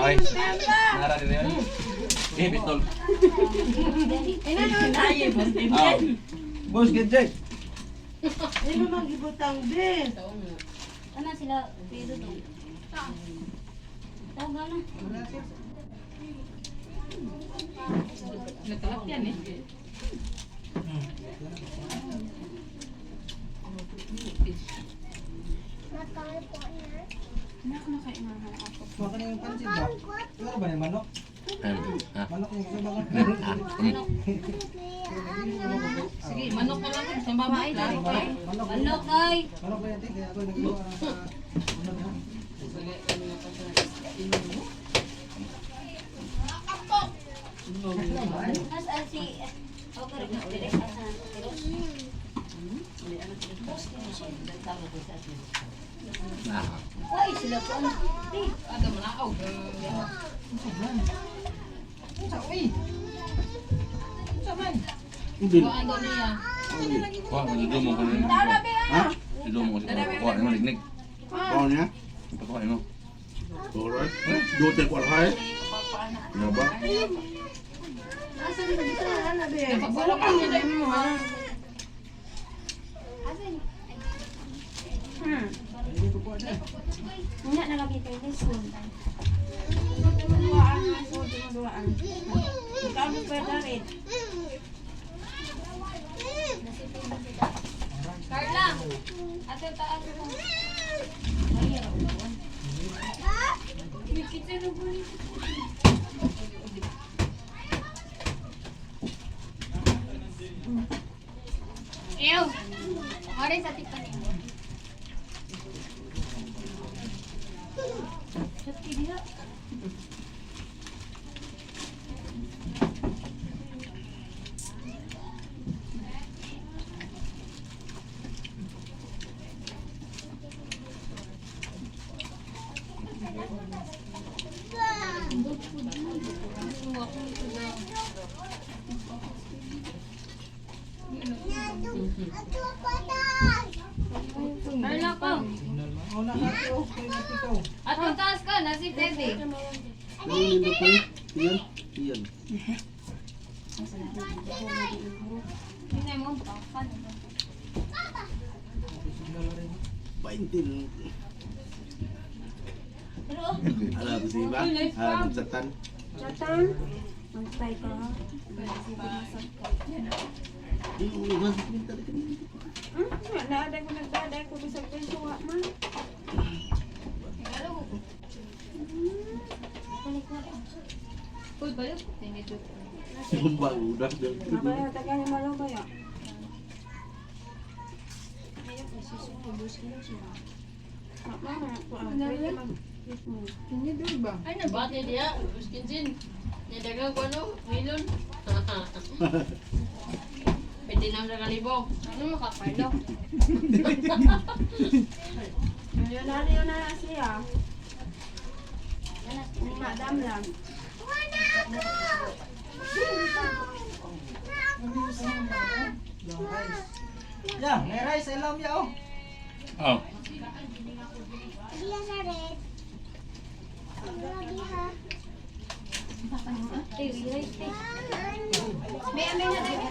Ay. Nara din yun. Eh, pistol. Ah. Boss, get check. Ay, mamagibutang, be. Ano sila? Pero to. Tawag na. Natalak yan eh. Kuha ka na yung pansit ba? Ano ba yung manok? Ayun. Ah. Manok yung gusto ba? Sige, manok na lang. Sa babae. Manok. Manok ay. Manok na yan, kaya ako nag-iwa ng sa... Ano na? As si okay ra dire asa. Ah. Ay sila po ano. Eh, Ada manaog. Hindi. Kuhaan daw niya. Kuha mo dito mo kunin. Ha? Dito mo kasi kuha mo lignig. Kuha niya? Pakuha mo. Alright. Dote ko alhay. Ano ba? Asa na dito na, be? Pagsulok ang niya dahil mo ha. Muna na lagi kay Lisbon. Carla! Ate, taas mo. Ew. Ore sa tipan. Carla ko. Oh, nakati oh. Kaya nati ko. Ate, taas ka. Nasi Teddy. Ano yung nindot pa yun? Yan. Yan. Hinay mo. 20. Alam ko siya ba? Alam ko satan. Magpay ka. Yung ugas pinta rin kanina. Naaday ko nagdaday ko bisag pintuwa man. Uy, balik. Tinidot. Yung bago na. Mabaya taga ni malo ba ya? Ay, nabate niya. Uskinsin. Nidagang ko ano? Milon. Pwede na sa kalibo. Ano makakarlo? Milyonaryo na siya. Ni madam lang. Ya, may rice. Alam ya oh. Oh. May amay na tayo.